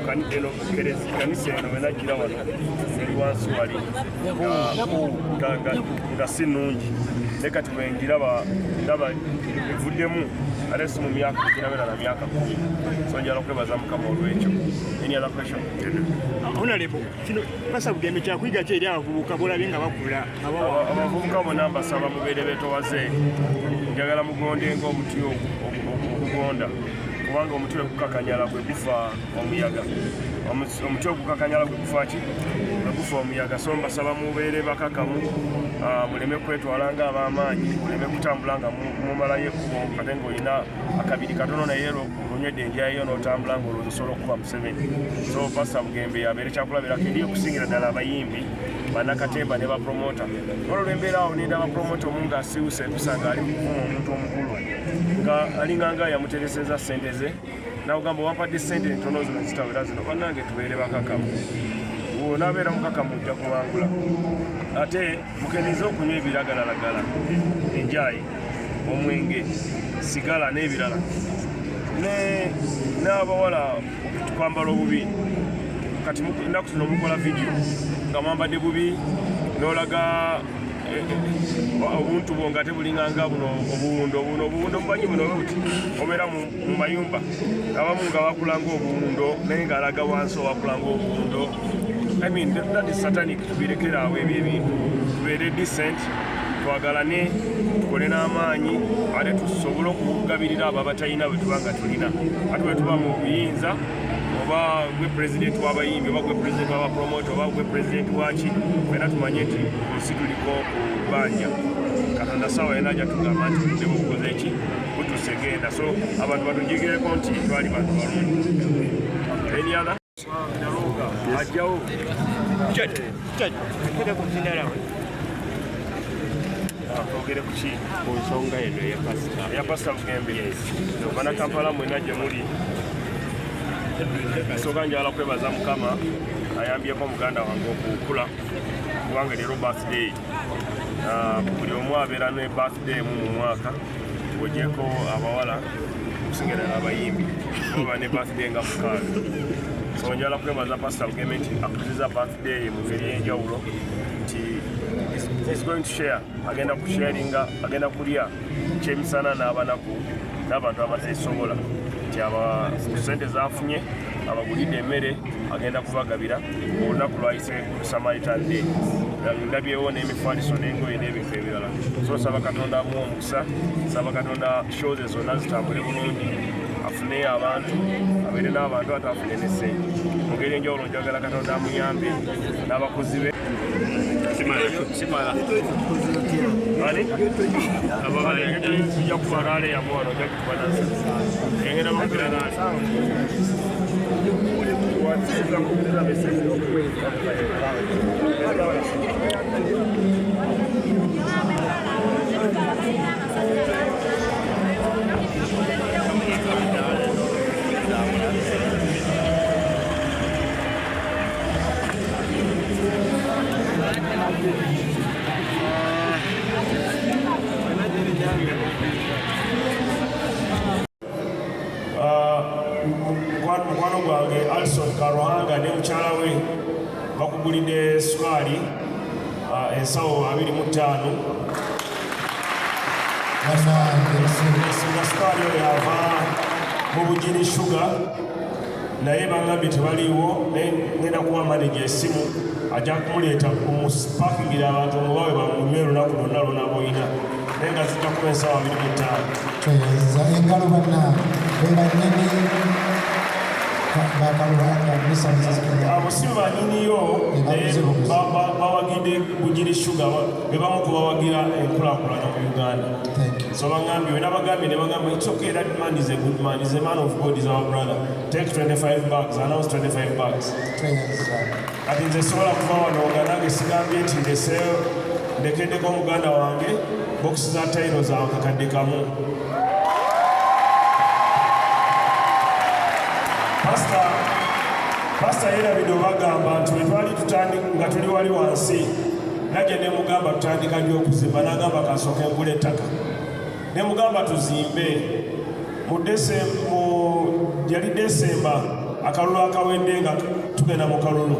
Eno kanisa eno wenajjira wano eri wansi wali nga si nnungi, naye kati bwengiraba ndaba evuddemu, ate si mu myaka ginabeera na myaka 10. So njala okwebaza Mukama olwekyo. Any other question? Honorable, kino Pastor Bugembe kyakuyiga ki eri abavubuka bolabye nga bakula nga bawa? Abavubuka bonna mbasaba mubeere beetowaze. Njagala mugonde ng'omuti ogugonda, kubanga omuti bwe gukakanyala gwe gufa omuyaga. Omuti ogukakanyala gwe gufa ki? Gwe gufa omuyaga. So mbasaba mubeere bakakamu, muleme kwetwala nga ab'amaanyi, muleme kutambula nga mumalayo ekkubo, ate ng'olina akabiri katono naye olunywedde enjayo n'otambula ng'olowooza osobola okuba Museveni. So Pastor Bugembe abeere kyakulabirako eri okusingira ddala abayimbi, bannakatemba ne bapromota. Olwo lwembeera awo nenda bapromota omu ng'asiiwusa empisa, ng'ali kuvuma omuntu omukulu, nga alinga nga yamutereseza ssente ze, nakugamba, "Wampadde ssente ntono, zino zitawera zino." Bannange, tubeere bakakamu. Onaabeera mukakamu, ojja kuwangula. Ate mukendeze okunywa ebiragalalagala, enjayi, omwenge, sigala n'ebirala, n'abawala kwambala obubi. Kati ennaku zino mukola vidiyo nga mwambadde bubi, n'olaga obuntu bwo nga tebulinganga buno obuwundo. Buno obuwundo mumanyi buno buti obeera mu mayumba abamu nga bakulanga obuwundo, naye ng'alaga wansi owakulanga obuwundo. I mean, that is satanic. Tubirekere awo ebyo ebintu, tubeere decent, twagalane, tukole n'amaanyi, ate tusobole okugabirira abo abatalina bwe tuba nga tulina. Ate bwe tuba mu buyinza, oba gwe president w'abayimbi, oba gwe president w'abapromota, oba gwe president waki, fena tumanye nti ensi tuliko ku bbanja. Katonda sawa yena ajja tugamba nti budde bukoze eki butuse, genda. So abantu batujigireko nti twali bantu balungi. Any other? Ajjawo. Tera ku muzindala we. Twogere ku ki? Ku nsonga eno eya pasita. Eya Pasita Bugembe. Bannakampala mwenna gye muli, nsooka njagala kwebaza Mukama ayambyeko muganda wange okukula, kubanga leero birthday. Buli omu abeera ne birthday emu mu mwaka, ogyeko abawala, okusingira ddala abayimbi baba ne birthday nga 6. So njagala kwebaza Pasita Bugembe nti akuziza birthday ye mu ngeri y'enjawulo, nti is going to share, agenda kusharinga, agenda kulya kyemisana n'abanaku n'abantu abateesobola, nti aba sente zafunye abagulidde emmere, agenda kubagabira olunaku lwayise Samaritan Day. Ndabyewo n'emifaliso n'engoye n'ebintu ebirala. So saba Katonda amuwa omukisa, saba Katonda shows zonna zitambule bulungi, afune abantu, abeere n'abantu, ate afune ne ssente. Mu ngeri enjawulo njagala Katonda amuyambe n'abakozi be. Simala. Ani? Tujja kuba rally yamu wano, ojja kuba nasi. Engenda bakubira rally. Watuuza message. Mukwano gwange Alison Karuhanga ne mukyala we bakugulidde sukaali, ensawo 25. Nga sukaali oyo ava mu Bugiri Sugar, naye bangambye tebaliiwo, naye ngenda kuwa manager esimu, ajja kumuleeta omupakingira abantu omubawe bamunywe olunaku lwonna lwona boyina, naye nga zijja kuba ensawo 25. Tweyanza engalo banna be bannyini bakaluhanga musanze. Abo si banyiniyo, naye bawagidde Bugiri Sugar, be bamu ku bawagira enkulaakulana mu Uganda. Thank you. So bangambye, wena bagambye ne bagamba, "It's okay, that man is a good man, is a man of God, is our brother. Take 25 bags, announce 25 bags." Tweyanza. Kati nze sobola kuva wano nga nange sigambye nti ndeseeyo, ndekeddeko muganda wange bokisi za tayiro za kakadde kamu. Pasita yerabidde obagamba nti bwe twali nga tuli wali wansi, najja ne mugamba tutandika ddi okuzimba, n'agamba kasooke ngula ettaka. Ne mugamba tuzimbe mu yali Desemba. Akalulu akawedde nga tugenda mu kalulu,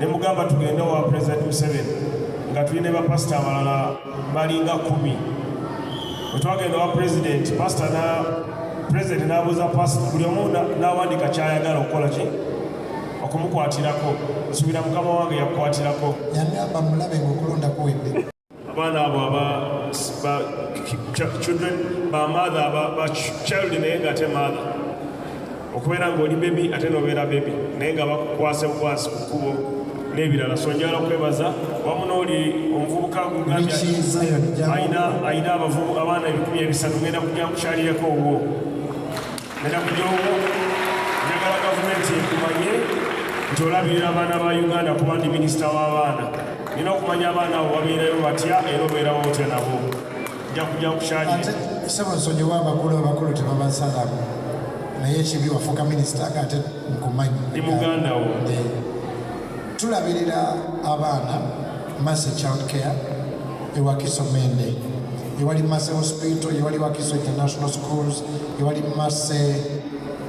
ne mugamba tugende wa President Museveni nga tulina bapasita abalala balinga 10. Bwe twagenda wa President, pasita na President n'abuuza pasita, buli omu n'awandiika ky'ayagala okukola ki okumukwatirako. Nsuubira mukama wange yakukwatirako. Yagamba mulabe ng'okulonda kuwedde. Abaana abo aba children ba mother ba child, naye nga ate mother okubeera ng'oli baby ate n'obeera baby naye nga bakukwasa bukwasi ku kkubo n'ebirala. So njagala okwebaza wamu n'oli omuvubuka gugambye Richie Zion jangu. Ayina abaana 300. Ngenda kujja nkukyalireko owwo, ngenda kujja owwo. Njagala gavumenti ekumanye nti olabirira abaana ba Uganda, kuba ndi minisita w'abaana. Nina okumanya abaana abo babeerayo batya era obeerawo otya nabo. Nja kujja nkukyalire. Ate sebo, nsonyiwa abakulu, abakulu tebabasalamu, naye ekibi wafuuka minisita nga ate nkumanyi. Ndi muganda wo. Tulabirira abaana Mercy Child Care ewakiso Mende, ewali Mercy Hospital, ewali Wakiso International Schools, ewali Mercy,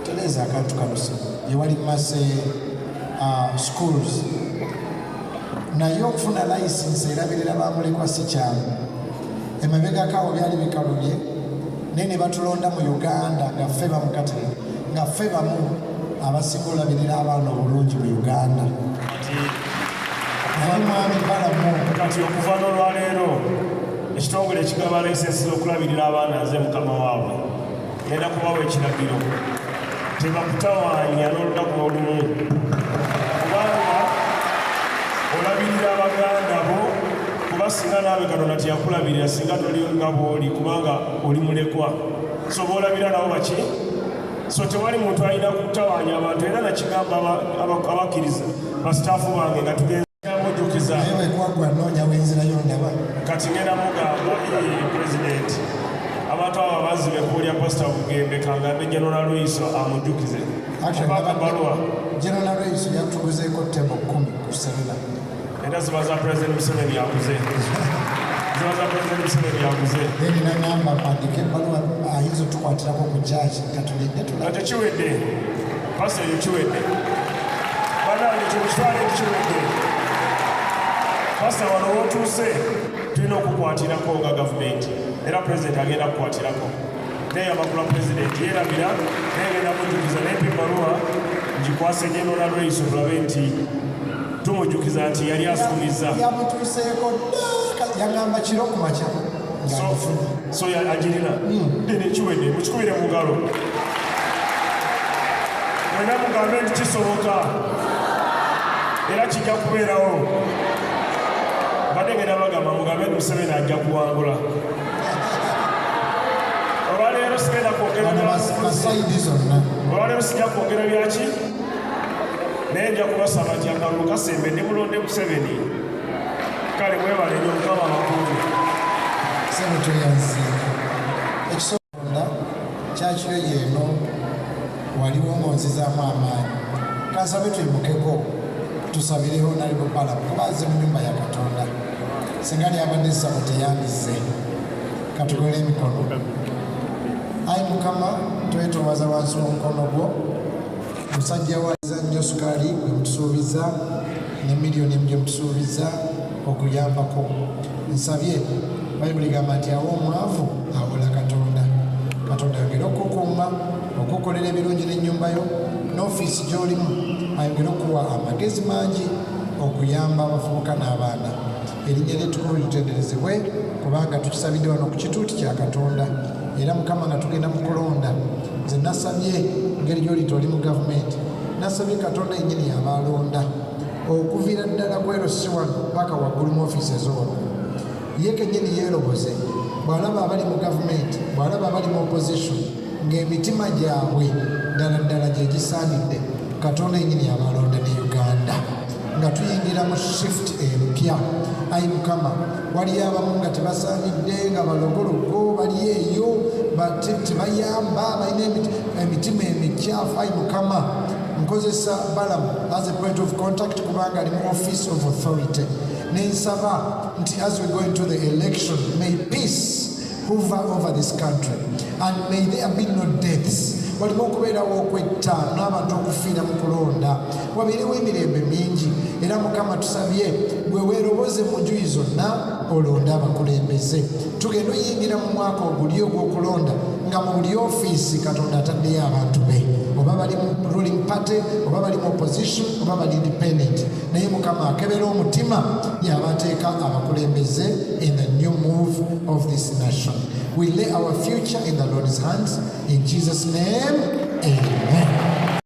tereza akantu kano sebo, ewali Mercy Schools. Naye okufuna license erabirira bamulekwa si kyangu. Emabegako awo byali bikalubye, naye ne batulonda mu Uganda nga ffe bamu, kati nga ffe bamu abasinga olabirira abaana obulungi mu Uganda. Naye mwami Balamu, Kati okuva n'olwaleero, ekitongole ekigaba license z'okulabirira abaana, nze mukama waabwe, ngenda kubawa ekiragiro, tebakutawaanya n'olunaku n'olumu, kubanga olabirira abaganda bo. Kuba singa naawe Katonda teyakulabirira, singa toli nga bw'oli, kubanga oli mulekwa. So boolabira nabo baki? So tewali muntu alina kutawaanya abantu. Era nakigamba abakkiriza, ba staff bange, nga tugenza mujjukiza. Naye bwekwaggwa noonya wenzirayo ndaba. Kati ngenda mugamba, "President, abantu abo abazzi bekuulya Pasita Bugembe, kangambe General Luiso amujjukize." Actually, Oba akabaluwa. General Luiso yatuguzeeko table 10 ku Serena. Era ziba za President Museveni yaguze, ziba za President Museveni yaguze. Then nagamba mpandike ebbaluwa, ayinza otukwatirako ku judge, katulinde Nga tulabe. tekiwedde, pasita, ekyo kiwedde. Banange, kyekitwale nti kiwedde. Pasita, wano wotuuse tulina okukwatirako nga gavumenti, era Pulezidenti agenda kukwatirako. Naye amakula Pulezidenti yeerabira, naye ngenda mujjukiza. Naye mpa ebbaluwa ngikwase General Lweiso, tulabe nti tumujjukiza nti yali asuubiza. Yamutuuseeko dda, yagamba kiro ku makya ng'agifunye. So agirina dene, kiwedde. Mukikubire mu ngalo mwena, mugambe nti kisoboka era kijja kubeerawo. Mbadde ngenda bagamba mugambe nti Museveni ajja kuwangula. Olwaleero sigenda kwogera Bano ba side zonna. Olwaleero sijja kwogera byaki, naye nja kubasaba nti akalulu kasembedde, mulonde Museveni. Kale mwebale nnyo, Mukama abakuumi. Sebo, tweyanziza. Ekisonda kyakiro yeeno waliwo ng'onzizaamu amaanyi. Kansabe tuyimukeko tusabireho Honorable Balamu, kuba azze mu nyumba ya Katonda. Singa lyabadde essabo teyandizze. Katugole emikono. Ayi Mukama, twetoowaza wansi w'omukono gwo. Musajja waliza nnyo sukaali gwe mutusuubiza ne miliyoni emu gye mutusuubiza okuyambako. Nsabye, Bayibuli egamba nti awa omwavu awola Katonda. Katonda ayongere okukuuma, okukolera ebirungi n'ennyumba yo n'ofiisi gy'olimu, ayongere okuwa amagezi mangi okuyamba abavubuka n'abaana. Erinnya ly'ettukuvu litenderezebwe, kubanga tukisabidde wano ku kituuti kya Katonda. Era Mukama, nga tugenda mu kulonda, nze nasabye, ngeri gy'oli toli mu gavumenti, nasabye Katonda yennyini yaba alonda okuviira ddala ku LC wano paka waggulu mu ofiisi ez'owaggulu. Ye kennyini yeeroboze bw'alaba abali mu gavumenti, bw'alaba abali mu opposition, ng'emitima gyabwe ddala ddala gye gisaanidde. Katonda yennyini yaba alonda ne Uganda nga tuyingira mu shift empya. Ayi Mukama, waliyo abamu nga tebasaanidde, nga balogologo bali eyo, tebayamba, balina emitima emikyafu. Ayi Mukama, nkozesa Balamu as a point of contact, kubanga ali mu office of authority, nensaba nti as we go into the election, may peace hover over this country and may there be no deaths. Waleme okubeerawo okwetta n'abantu okufiira mu kulonda, wabeerewo emirembe mingi. Era Mukama, tusabye gwe weeroboze mu njuyi zonna, olonde abakulembeze. Tugenda oyingira mu mwaka oguli ogw'okulonda nga mu buli ofiisi Katonda ataddeyo abantu be, oba bali mu ruling party, oba bali mu opposition, oba bali independent, naye Mukama akebera omutima y'abateeka abakulembeze in the new move of this nation. We lay our future in the Lord's hands. In Jesus' name, amen.